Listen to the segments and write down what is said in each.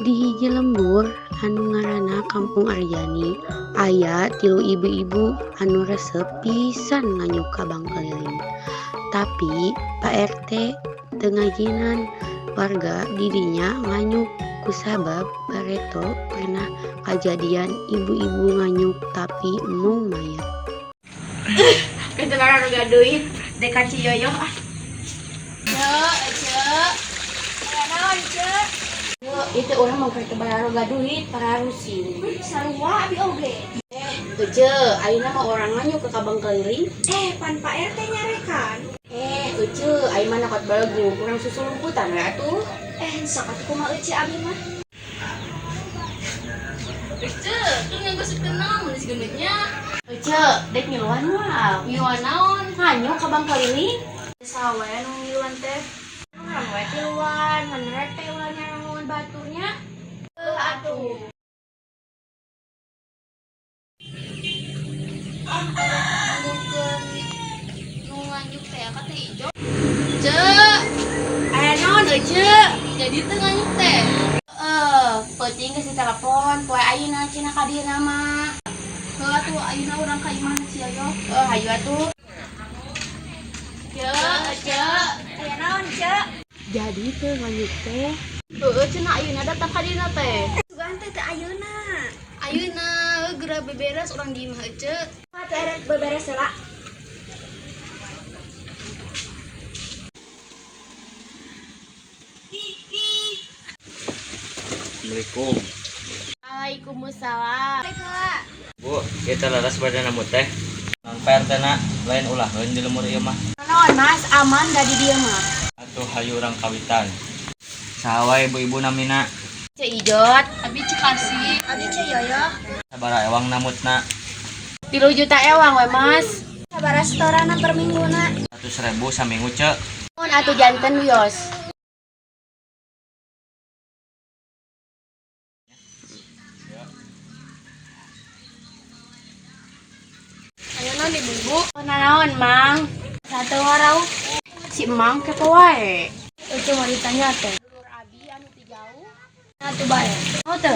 Di hiji lembur anu ngaranna Kampung Arjani aya tilu ibu-ibu anu resep pisan nganyuk ka bank keliling. Tapi Pak RT teu ngajinan warga di dinya nganyuk kusabab bareto pernah kajadian ibu-ibu nganyuk tapi embung mayar. Ketenaran uga duit dek ka Ciyoyo ah. Cek, cek. Aya naon, Cek? Itu urang mau ke baroga duit pararusing. Sarua abi oge. Ece, ayeuna mah urang nganyuk ke ka bank keliling. Eh, pan Pak RT nyarekan. Eh, Ece, ayeuna mah nakot balegu, kurang susu lumputan we atuh. Eh, sok atuh kumaha Ece abi mah. Ece, tuh ngegosip kenal mun si gendutnya. Ece, dek ngiluan moal. Ngiluan naon? Nganyuk ka bank keliling. Saha we nu ngiluan teh? Urang we tiluan, ngan rek teh ulah nyarangun baturnya. Heuh atuh. Ah, nunggukeun nu nganyuk teh ka teh ijo. Cek, Aya naon, Ece? Jadi teu nganyuk teh. Eh, peuting geus ditelepon, poe ayeuna cenah ka dieu mah. Heuh atuh ayeuna urang ka imah Ciyoyo. Eh, hayu atuh. Cek, cek. Aya naon, Cek? Jadi teu nganyuk teh. Heueuh cenah ayeuna datang ka dieu teh. Sugan teh teu ayeuna. Ayeuna geura beberes urang di imah Ece. Mah teh erek beberes heula. Assalamualaikum. Waalaikumsalam. Balik heula. Bu, kita leres bade nambut teh. Non PRT na lain ulaheun di lemur ieu mah. Naon, Mas? Aman da di dieu mah. Atuh hayu urang kawitan. Saha wae ibu-ibu namina? Ce Ijot, Abi Cekasi. Abi Ciyoyo. Sabaraha ewang nambutna? 3 juta ewang we, Mas. Sabaraha setoranna per mingguna? 100.000 saminggu, Cek. Mun atuh janten wios. Ayo naon ibu-ibu? Naon, Mang? Satu warau. Si Mang kepo wae. Ece mau ditanya teh. Dulur abi anu ti jauh. Atuh bae. Oh teu.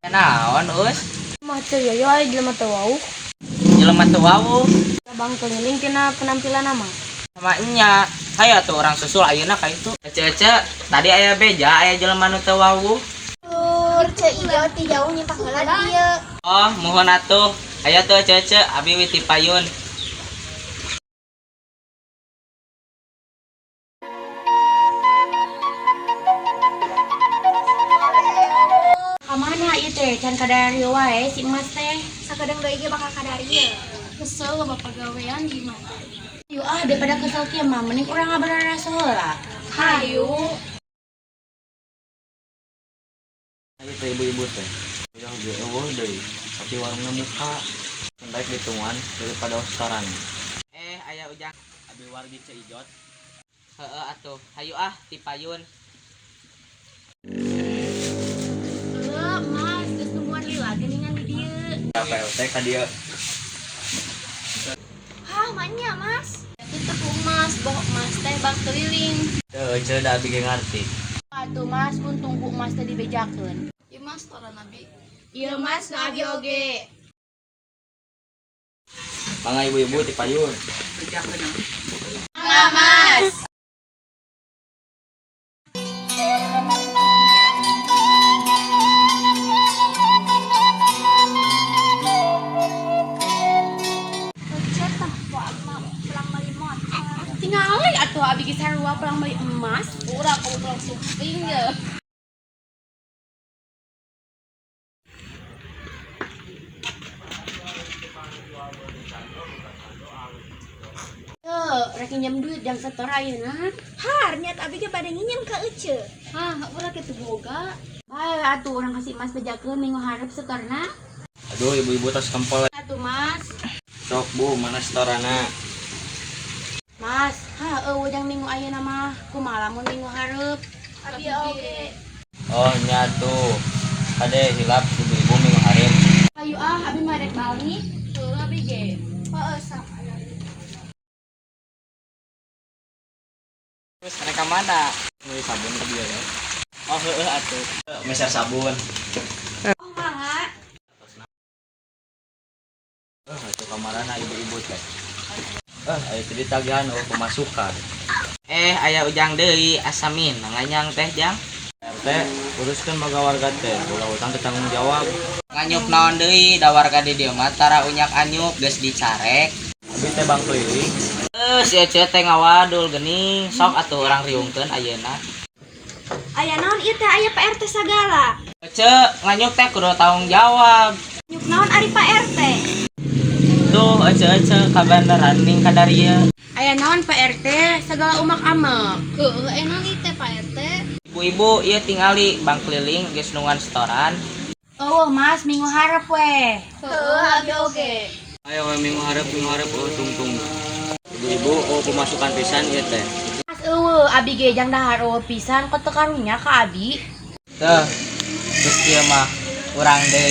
Naon, Us? Mah Ciyoyo aya jelema teu wauh. Jelema teu wawuh. Bank keliling tina penampilan nama. Sama nya. Hayo atuh urang susul ayeuna ka itu. Ece, tadi aya beja aya jelema nu teu wawuh. Lur Ceu Ijo ti jauh nyimpak heula di dieu. Oh, muhun atuh. Hayo tuh Ece, abi witi payun. Ka mana ieu teh? Can kadarieu wae si Emas teh. Sakedeung deui ge bakal kadarieu. Kesel loba pagawean di imah teh. Yuk ah daripada kesel kieu mah mending urang ngabararaso heula. Hayu. Ayo teh ibu-ibu teh. Udah ge eueuh deui, tapi warungna muka. Baik ditungguan daripada setoran. Eh, aya ujang. Abi wargi Ceu Ijot. Heeh atuh. Hayu ah ti payun. Heuh, Mas, geus nungguan lila geuningan di dieu. PLT ka dieu. Hah, manya Mas. Itu teh ku Mas, boh Mas teh bank keliling. Teu Ece da abi ge ngarti. Atuh Mas, untung ku Mas teh dibejakeun. Ieu Mas toran abi. Ieu Mas nu abi oge. Mangga ibu-ibu ti payun. Mangga, Mas. Ece tah poe mah pulang meuli motor. Tingali atuh abi ge sarua pulang meuli emas. Urang kamu pulang sumping ya. Heuh, rek nginjem duit jang setor ayeuna. Har, niat abi ge bade nginjem ka Ece. Hah, urang kitu boga. Bae atuh urang kasih Mas bejakeun minggu hareup setorna. Aduh ibu-ibu tos kempel. Atuh Mas. Sok Bu, mana setorana? Mas, ha eueuh jang minggu ayeuna mah. Kumaha lamun minggu hareup? Abi oge. Oh nya tuh. Kade hilap ibu-ibu minggu hareup. Hayu ah, abi mah rek balik. Heuh, abi ge. Heeh, sama. Terus mereka mana? Meuli sabun ka dieu ya. Oh heueuh atuh. Meser sabun. Oh mangga. Itu kamarana ibu-ibu teh. Aya teh ditagihan oh pemasukan. Eh, aya Ujang deui asa minang nganyang teh, Jang. RT uruskeun boga warga teh, ulah utang teu tanggung jawab. Nganyuk naon deui da warga di dieu mah tara unyak anyuk geus dicarek. Abi teh bank keliling. Eh, si Ece teh ngawadul geuning, sok atuh urang riungkeun ayeuna. Aya naon ieu teh aya Pak RT sagala. Ece, nganyuk teh kudu tanggung jawab. Nyuk naon ari Pak RT? Tuh, Ece Ece kabeneran ning kadarieu. Aya naon Pak RT segala umak amek. Heueuh aya naon ieu teh Pak RT? Ibu-ibu ieu tingali bank keliling geus nungguan setoran. Eueuh Mas, minggu hareup we. Heueuh abi oge. Ayo we minggu hareup oh tungtung. Ibu-ibu oh pemasukan pisan ieu teh. Mas eueuh abi ge jang dahar eueuh pisan kok teu karunya ka abi. Tuh, geus kieu mah urang deui.